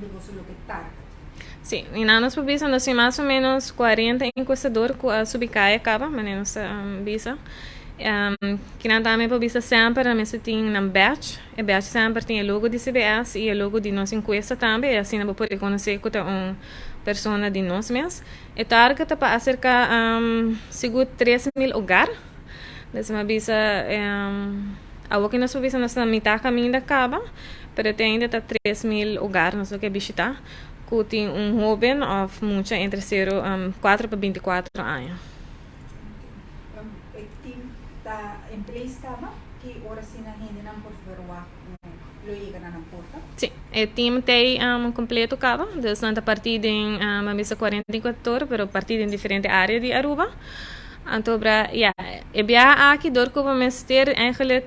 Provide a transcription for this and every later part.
hende boso lo ke target? Sí, i nan nos por bisa nos tin mas o menos 40 encuestador cu a subi caya caba, manera nos ta bisa. Kinan tambe por bisa semper nan mester tin nan badge, e badge semper tin e logo di CBS i e logo di nos encuesta tambe, i asina bo por reconoce cu ta un persona di nos mes. E target ta pa acerca sigur 3000 hogar. Dus mi a bisa awor ki nos por bisa nos ta na mitad caminda caba, pero te ainda ta 3000 hogar nos lo ke bishita cu tin un hoben of mucha entre sero 4 pa 24 aña. E team ta in place caba? Ki ora asina hendenan por verwagt cu lo yega na nan porta? Si, e team t'ey completo caba, dus nan ta parti den, mi a bisa 44 ora, pero parti den diferente area di Aruba. Anto bra, ya, e biaha aki dor cu bo mester eigenlijk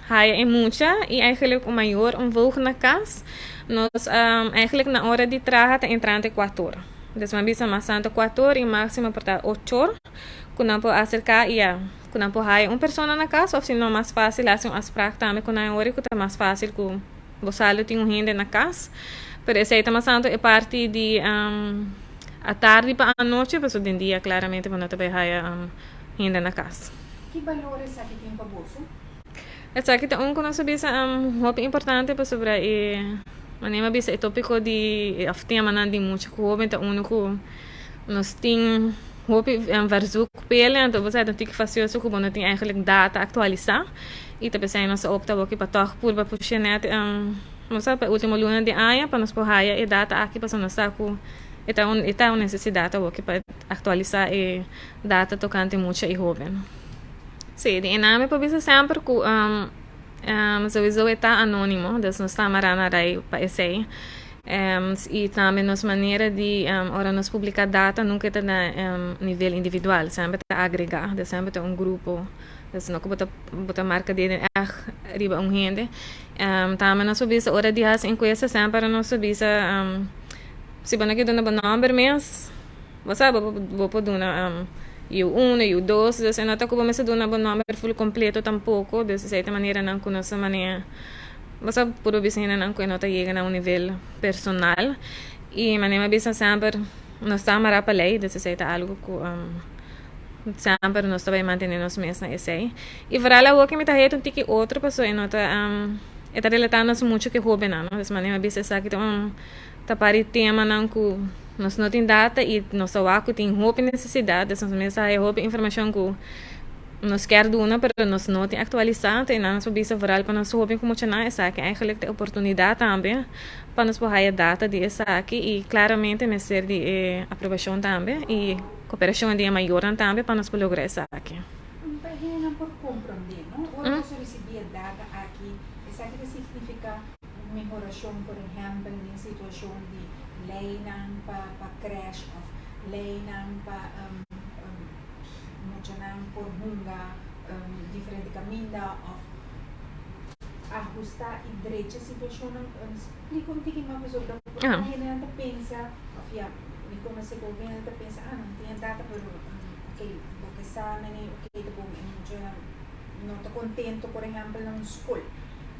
haya e mucha y eigenlijk un mayor, un voogd na cas, nos eigenlijk na ora di traha ta entrante 4 or. Dus mi a bisa mas tanto 4 or y maximo por ta 8 or cu nan por acerca y ya, cu nan por haya un persona na cas of si no mas facil haci un afspraak tambe cu nan e ora cu ta mas facil cu bo sa lo tin un hende na cas. Pero esey ta mas tanto e parti di atardi pa anochi, pasobra den dia claramente bo no ta bay haya hende na cas. Ki balor esaki tin pa boso? Esaki ta un cu nos a bisa hopi importante pasobra e manera mi a bisa e topico di of temanan di mucha cu hoben ta uno cu nos tin hopi verzoek pele, anto bo sa ta un tiki fastioso cu bo no tin eigenlijk data actualisa y ta pesey nos a opta awoki pa tog purba pusha net nos sa pa e ultimo luna di aña pa nos por haya e data aki pasobra nos sa cu e ta un e ta un necesidad awoki pa actualisa e data tocante mucha y hoben. Si, di e nami por bisa semper cu souiso e ta anonimo, dus nos ta mara na rei pa esey. Y tambe nos manera di ora nos publica data nunca e ta na nivel individual, semper ta agrega, dus semper ta un grupo, dus no cu bo ta bo ta marca dede echt riba un hende. Tambe nos por bisa ora di haci encuesta semper nos por bisa si bo no ke duna bo nomber mes, Bo sa bo bo por duna yu uno, yu dos, dus e no ta ku bo mester duna bo nòmber ful kompleto tampoko, dus esei ta maneranan ku nos ta manera, bo sa puru bisa hendenan ku e no ta yega na un nivel personal i manera mi a bisa semper nos ta amará pa lei, dus esei ta algu ku semper nos ta bai mantené nos mes na esei. I foral awor ke mi ta heta un tiki otro pasobra e no ta e ta relatá nos muchu ku e hóbennan, no, dus manera mi a bisa esaki ta un. Ta pari temanan ku nos no tin data i nos ta wak ku tin hopi nesesidat, dus nos mester haya hopi informashon ku nos kier duna pero nos no tin aktualisá, enton nan nos por bisa vooral pa nos hopi ku muchanan esaki eigenlijk ta e oportunidat tambe pa nos por haya data di esaki i klaramente mester di e aprobashon tambe i koperashon di e mayornan tambe pa nos por logra esaki. Pa e hendenan por komprondé, no? Ora boso risibí e data aki, esaki ta signifiká Un mehorashon por ehèmpel den situashon di leinan pa pa krèsh òf leinan pa muchanan por hunga diferente kaminda òf ahustá i drecha situashonnan. Splika un tiki mas pasobra por hendenan ta pensa òf ya mi konosé ku hopi hende ta pensa ah nan tin e data pero ok bo ke sa mene ok ta bon e mucha no ta kontento por ehèmpel na un skol.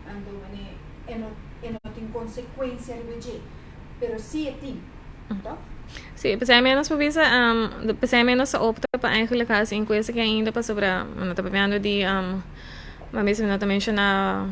Anto mane e no e no tin consecuencia riba dje, pero si e tin, toch? Sí, p'esei mi nos por bisa, p'esei mi nos a opta pa eigenlijk hasi encuesta ki ainda pasobra mi no ta papiando di, mi a bisa mi no ta menciona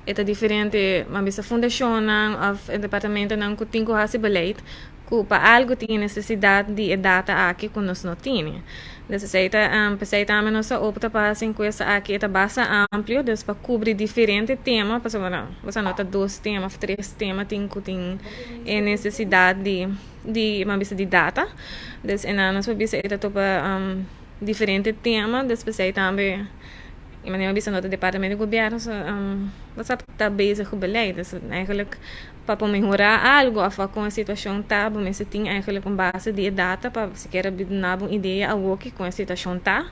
e ta diferente, mi a bisa fundacionnan of e departamentonan cu tin cu hasi beleid cu pa algo tin e necesidad di e data aki cu nos no tini. Dus esey ta, p'esey tambe nos a opta pa haci encuesta aki, e ta basta amplio, dus pa cubri diferente tema, pasobra no, bo sa no ta dos tema of tres tema tin cu tin e necesidad di, di, bo a bisa di data. Dus enan nos por bisa e ta topa diferente tema, dus p'esey tambe e manera bo a bisa no ta departamento di gobierno so, bo sa ta bezig cu beleid, dus eigenlijk Pa por mehorá algu òf wak kon e situashon ta, bo mester tin eigenlijk un base di e data pa sikiera duna bo un idea awoki kon e situashon ta.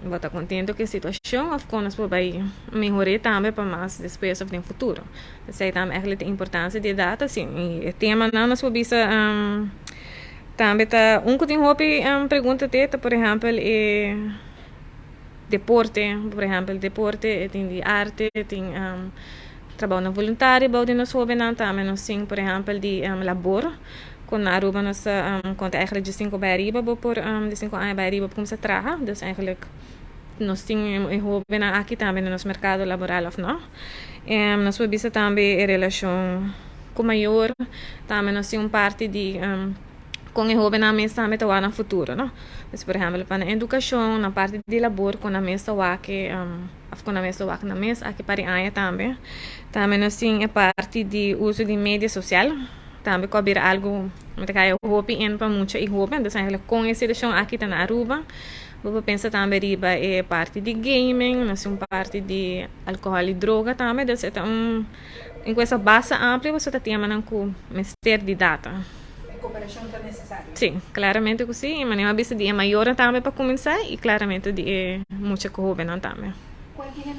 Bo ta kontento ku e situashon òf kon nos por bai mehor'é tambe pa mas despues òf den futuro. Esei tambe eigenlijk ta e importansia di e data. Si, i e temanan nos por bisa tambe ta un ku tin hopi pregunta te ta por ehèmpel e deporte, por ehèmpel deporte, e tin di arte, tin. Trabounan voluntario bou di nos hobennan tambe nos tin por ehempel di labor cu na Aruba nos ta conta eigenlijk di cinco bay ariba bo por di cinco aña bay ariba bo cuminsa traha dus eigenlijk nos tin e hobennan aki tambe na nos mercado laboral of no. Nos por bisa tambe e relacion cu mayor tambe nos tin un parti di con e hobennan mes tambe ta wak nan futuro no. Dus por ehempel pa nan educacion nan parti di labor con nan mes ta wak e Of ku nan mes lo wak nan mes aki par di aña tambe. Tambe nos tin e parti di uso di media sosial tambe ku a bira algu mi ta kaya hopi in pa mucha i hoben. Dus eigenlijk kon e situashon aki ta na Aruba. Bo por pensa tambe riba e parti di gaming, nos tin un parti di alkohòl i droga tambe. Dus e ta un enkuesta basta amplio pasobra ta temanan ku mester di data. E koperashon ta nesesario. Sí, klaramente ku sí. I manera mi a bisa di e mayornan tambe pa kuminsá i klaramente di e mucha ku hóbennan tambe.